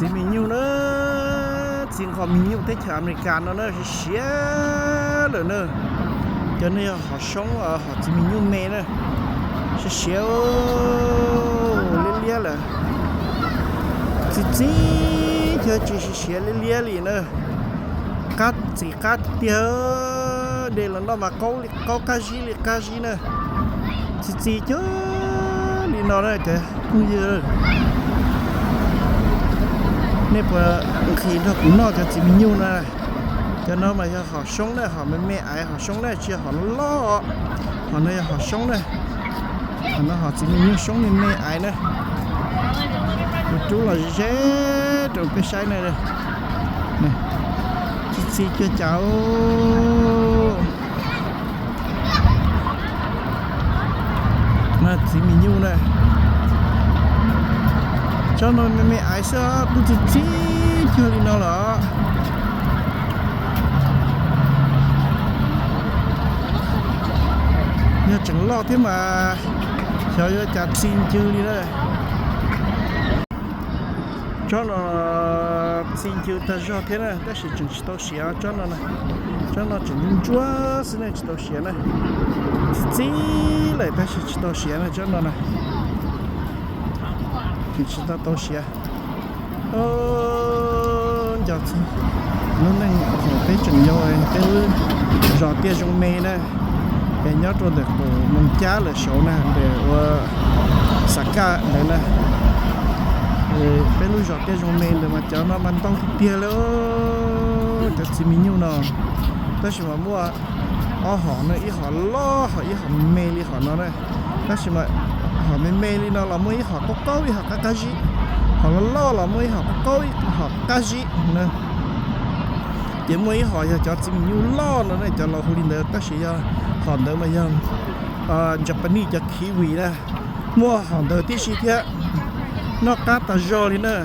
Txiv mis nyuj na, txiv nqos mis nyuj teb chaws Amelikas no na, siav siav lawm na. Cov no yog hom soob, hom txiv mis nyuj me na, siav siav liab liab lawm. Txi txiv cov tsis siav siav liab liab li na. Qab txim qab tiag, de los noj mas qaub li qaub, qab zib li qab zib na. Txi txiv cog li no na cov phooj ywg. Nej puas nqhis nrog kuv noj cov txiv mis nyuj na? Cov no mas yog hom soob na, hom me me aiv hom soob na, tsis yog hom loj. Hom no yog hom soob na. Hom no hom txiv mis nyuj soob me me aiv na. Kuv rub los ze ze rau peb saib na. Txi txiv cuag cas. Txiv mis nyuj na, tsob no me me aiv xwb, twb txi txiv cuag li no lawm. Yog tseem loj thiab mas xyov yuav cas txi ncw li na. Tsob no txi ncw tag zog thiab na, tab sis tseem tsis tau siav tsob no. Tsob no tseem ntsuab xwb ne, tsis tau siav na. Txi txiv lawm tab sis tsis tau siav na tsob no na. Tseem tsis tau tau siav. Nco txog lub neej thaum peb tseem yau, peb lub zos Tiaj Zoo Me na, es nyob rau ntawm qaum Moos Cab lawm saud na, ntawm ua Xam Kaj ntawd na. Peb lub zos Tiaj Zoo Me ntawd mas cov no mas ntau tiag tiag li, cov txiv mis nyuj no. Tab sis mas muaj ob hom na, ib hom loj hom, ib hom me li hom no na. Tab sis mas hom me me li no los muaj ib hom qaub qaub, ib hom qab qab zib. Hom loj loj los muaj ib hom qaub qaub, ib hom qab zib na. Ces muaj ib hom yog cov txiv mis nyuj loj no ne, cov laus hu li ntawd, tab sis yog hom ntawd mas yog Japanese cov kiwi na. Muaj hom ntawd tib si thiab, noj qab tas zog li na.